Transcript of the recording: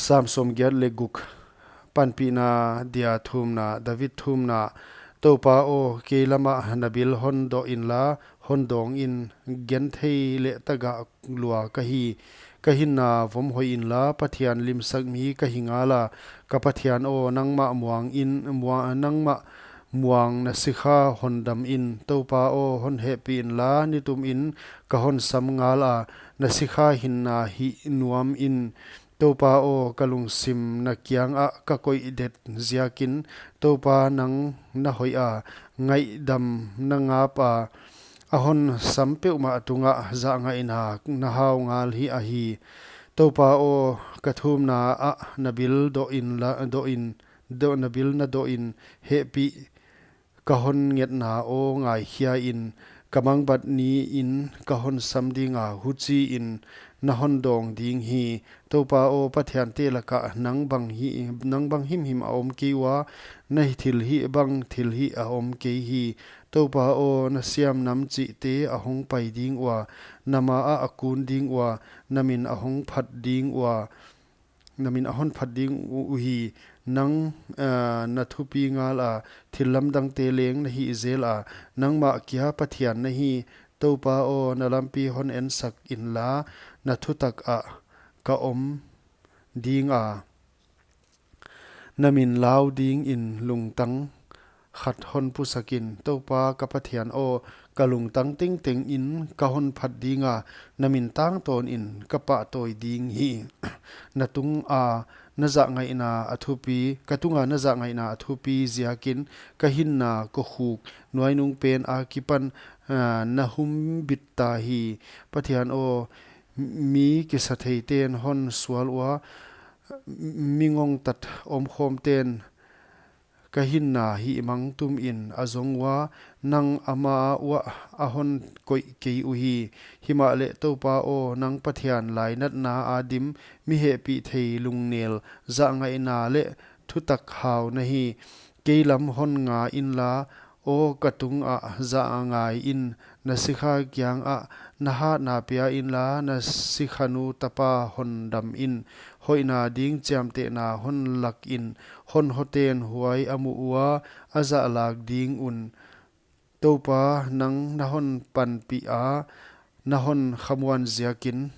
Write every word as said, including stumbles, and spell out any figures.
Sam sawmgiat leh guk. Panpihna dia thumna, David thumna. Toupa aw, kei lamah na bil hon doh inla, hon dawng in, genthei leh tagah lua ka hi. Ka hinna vom hoih inla, Pathian limsak mi ka hi ngala. Ka Pathian aw, nangmah muang in, mua-, nangmah muang na sikha hon dam in. Toupa aw, hon hehpih inla, nitum in ka hon sam ngala. Na sikha hinna hih nuam in. Toupa aw, ka lungsim na kiangah ka koih det ziakin, Toupa nang na hoih a, ngaihdam na ngap a, a hon sam peuhmah tungah zahngaihna na hau ngal hi ahi. Toupa aw, ka thumna ah na bil doh inla, doh in, doh, na bil na doh in, hehpih ka hon ngetna aw ngaikhia in, ka mangbat ni in ka hon sam dinga, huchiin na hon dawng ding hi. Toupa aw, pathiante lakah nang bang hi, nang bang himhim a om kei ua, na thilhih bang thilhih a om kei hi. Toupa aw, na siam nam chihte a hong pai ding ua, na ma ah a kun ding ua, na min a hong phat ding ua, na min a hon phat ding u-, uhi. Nang, ah, na thupi ngala, thil lamdangte leng na hih zela, nangmah kia Pathian na hi. Toupa aw, na lampi hon ensak inla, na thutak ah ka om dinga, na min lau dingin lungtang khat hon pusak in. Toupa ka Pathian aw, ka lungtang tengteng in ka hon phat dinga, na min tangtawn in ka pahtawi ding hi. Na tunga na zahngaihna a thupi, ka tunga na zahngaihna a thupi ziakin, ka hinna kokhuk nuainung pen akipan, ah, na humbit ta hi. Pathian aw, mi kisatheiten hon sual ua, mi ngongtat omkhawmten ka hinna hihmang tumin a zong ua, nang ama uah a hon koih kei uhi. Himahleh Toupa aw, nang Pathian lainatna a dim, mi hehpihthei, lungnel, zahngaihna leh thutak hau na hi. Kei lam hon nga inla, aw ka tungah zahngai in, na sikha kiangah na hatna pia inla, na sikhanu tapa hon dam in. Hoihna ding chiamtehna hon lak in, hon hoten huai a mu ua, a zahlak ding un. Toupa nang na hon panpih a, na hon khamuan ziakin,